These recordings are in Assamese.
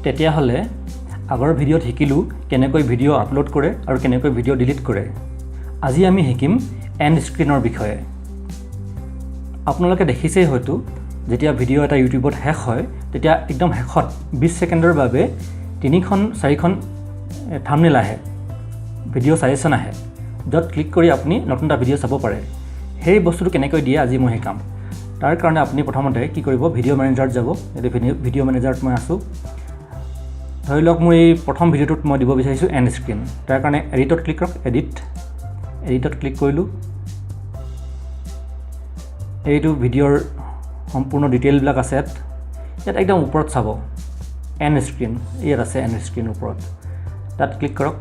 তেতিয়াহ'লে আগৰ ভিডিঅ'ত শিকিলোঁ কেনেকৈ ভিডিঅ' আপলোড কৰে আৰু কেনেকৈ ভিডিঅ' ডিলিট কৰে। আজি আমি শিকিম এণ্ড স্ক্ৰীণৰ বিষয়ে। আপোনালোকে দেখিছেই হয়তো, যেতিয়া ভিডিঅ' এটা ইউটিউবত শেষ হয়, তেতিয়া একদম শেষত 20 ছেকেণ্ডৰ বাবে তিনিখন চাৰিখন থামনেল আহে, ভিডিঅ' ছাজেশ্যন আহে, য'ত ক্লিক কৰি আপুনি নতুন এটা ভিডিঅ' চাব পাৰে। সেই বস্তুটো কেনেকৈ দিয়ে, আজি মই শিকাম। তাৰ কাৰণে আপুনি প্ৰথমতে কি কৰিব? ভিডিঅ' মেনেজাৰত যাব। এইটো ভিডিঅ' মেনেজাৰত মই আছোঁ। ধৰি লওক, মোৰ এই প্ৰথম ভিডিঅ'টোত মই দিব বিচাৰিছোঁ এণ্ড স্ক্ৰীণ। তাৰ কাৰণে এডিটত ক্লিক কৰক। এডিটত ক্লিক কৰিলোঁ। এইটো ভিডিঅ'ৰ সম্পূৰ্ণ ডিটেইলবিলাক আছে ইয়াত। ইয়াত একদম ওপৰত চাব, এণ্ড স্ক্ৰীণ ইয়াত আছে। এণ্ড স্ক্ৰীণ ওপৰত, তাত ক্লিক কৰক।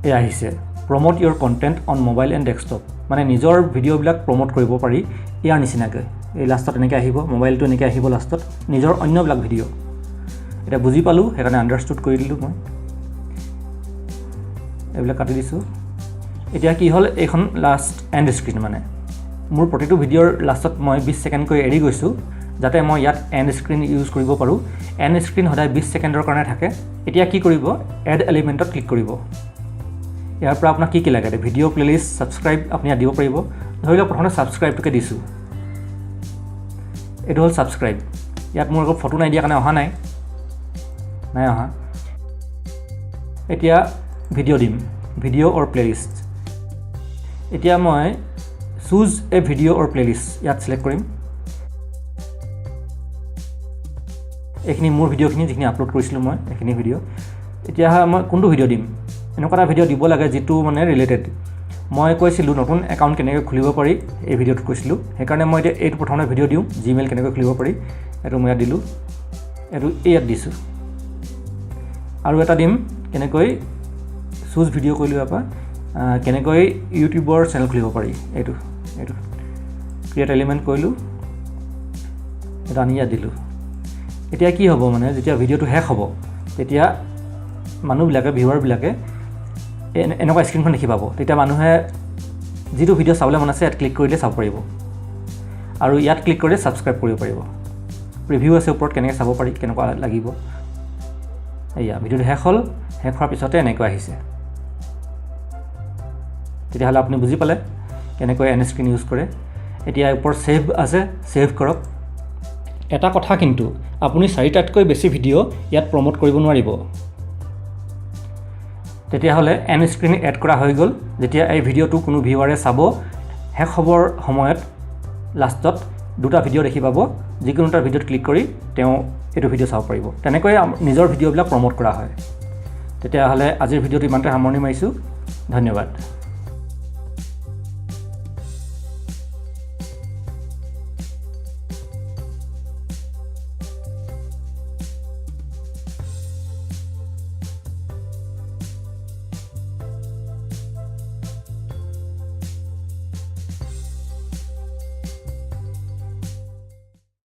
এই আহিছে "Promote your content on mobile and desktop", মানে নিজৰ ভিডিঅ'বিলাক প্ৰম'ট কৰিব পাৰি ইয়াৰ নিচিনাকৈ। এই লাষ্টত এনেকৈ আহিব, মোবাইলটো এনেকৈ আহিব লাষ্টত, নিজৰ অন্যবিলাক ভিডিঅ'। এতিয়া বুজি পালোঁ, সেইকাৰণে আণ্ডাৰষ্টুড কৰি দিলোঁ মই। এইবিলাক কাটি দিছোঁ। এতিয়া কি হ'ল? এইখন লাষ্ট এণ্ড স্ক্ৰীণ, মানে মোৰ প্ৰতিটো ভিডিঅ'ৰ লাষ্টত মই 20 ছেকেণ্ডকৈ এৰি গৈছোঁ, যাতে মই ইয়াত এণ্ড স্ক্ৰীণ ইউজ কৰিব পাৰোঁ। এণ্ড স্ক্ৰীণ সদায় 20 ছেকেণ্ডৰ কাৰণে থাকে। এতিয়া কি কৰিব? এড এলিমেণ্টত ক্লিক কৰিব। ইয়াৰ পৰা আপোনাক কি কি লাগে, ভিডিঅ', প্লে'লিষ্ট, ছাবস্ক্ৰাইব, আপুনি ইয়াত দিব পাৰিব। ধৰি লওক, প্ৰথমতে ছাবস্ক্ৰাইবটোকে দিছোঁ। এইটো হ'ল ছাবস্ক্ৰাইব। ইয়াত মোৰ একো ফটো নাই দিয়াৰ কাৰণে অহা নাই, নাই অহা। এতিয়া ভিডিঅ' দিম, ভিডিঅ' অৰ প্লে'লিষ্ট। এতিয়া মই "Choose a video or playlist" ইয়াত ছিলেক্ট কৰিম। এইখিনি মোৰ ভিডিঅ'খিনি, যিখিনি আপলোড কৰিছিলোঁ মই, এইখিনি ভিডিঅ'। এতিয়া মই কোনটো ভিডিঅ' দিম? এনেকুৱা এটা ভিডিঅ' দিব লাগে যিটো মানে ৰিলেটেড। মই কৈছিলোঁ নতুন একাউণ্ট কেনেকৈ খুলিব পাৰি, এই ভিডিঅ'টোত কৈছিলোঁ। সেইকাৰণে মই এতিয়া এইটো প্ৰথমতে ভিডিঅ' দিওঁ, জিমেইল কেনেকৈ খুলিব পাৰি। এইটো মই ইয়াত দিলোঁ, এইটো ইয়াত দিছোঁ। আৰু এটা দিম, কেনেকৈ, চুজ ভিডিঅ' কৰিলোঁ ইয়াৰ পৰা, কেনেকৈ ইউটিউবৰ চেনেল খুলিব পাৰি। এইটো ক্ৰিয়েট এলিমেণ্ট কৰিলোঁ, এইটো আনি ইয়াত দিলোঁ। এতিয়া কি হ'ব? মানে যেতিয়া ভিডিঅ'টো শেষ হ'ব, তেতিয়া মানুহবিলাকে, ভিউৱাৰবিলাকে এনেকুৱা স্ক্ৰীণখন দেখি পাব। তেতিয়া মানুহে যিটো ভিডিঅ' চাবলৈ মন আছে, ইয়াত ক্লিক কৰিলে চাব পাৰিব আৰু ইয়াত ক্লিক কৰিলে ছাবস্ক্ৰাইব কৰিব পাৰিব। প্ৰিভিউ আছে ওপৰত, কেনেকৈ চাব পাৰি, কেনেকুৱা লাগিব। এয়া ভিডিঅ'টো শেষ হ'ল। শেষ হোৱাৰ পিছতে এনেকৈ আহিছে। তেতিয়াহ'লে আপুনি বুজি পালে কেনেকৈ এণ্ড স্ক্ৰীণ ইউজ কৰে। এতিয়া ওপৰত ছেভ আছে, ছেভ কৰক। এটা কথা কিন্তু, আপুনি চাৰিটাতকৈ বেছি ভিডিঅ' ইয়াত প্ৰম'ট কৰিব নোৱাৰিব। তেতিয়াহ'লে এণ্ড স্ক্ৰীণ এড কৰা হৈ গ'ল। যেতিয়া এই ভিডিঅ'টো কোনো ভিউৱাৰে চাব, শেষ হ'বৰ সময়ত লাষ্টত দুটা ভিডিঅ' দেখি পাব। যিকোনো এটা ভিডিঅ'ত ক্লিক কৰি তেওঁ এইটো ভিডিঅ' চাব পাৰিব। তেনেকৈয়ে নিজৰ ভিডিঅ'বিলাক প্ৰম'ট কৰা হয়। তেতিয়াহ'লে আজিৰ ভিডিঅ'টো ইমানতে সামৰণি মাৰিছোঁ। ধন্যবাদ।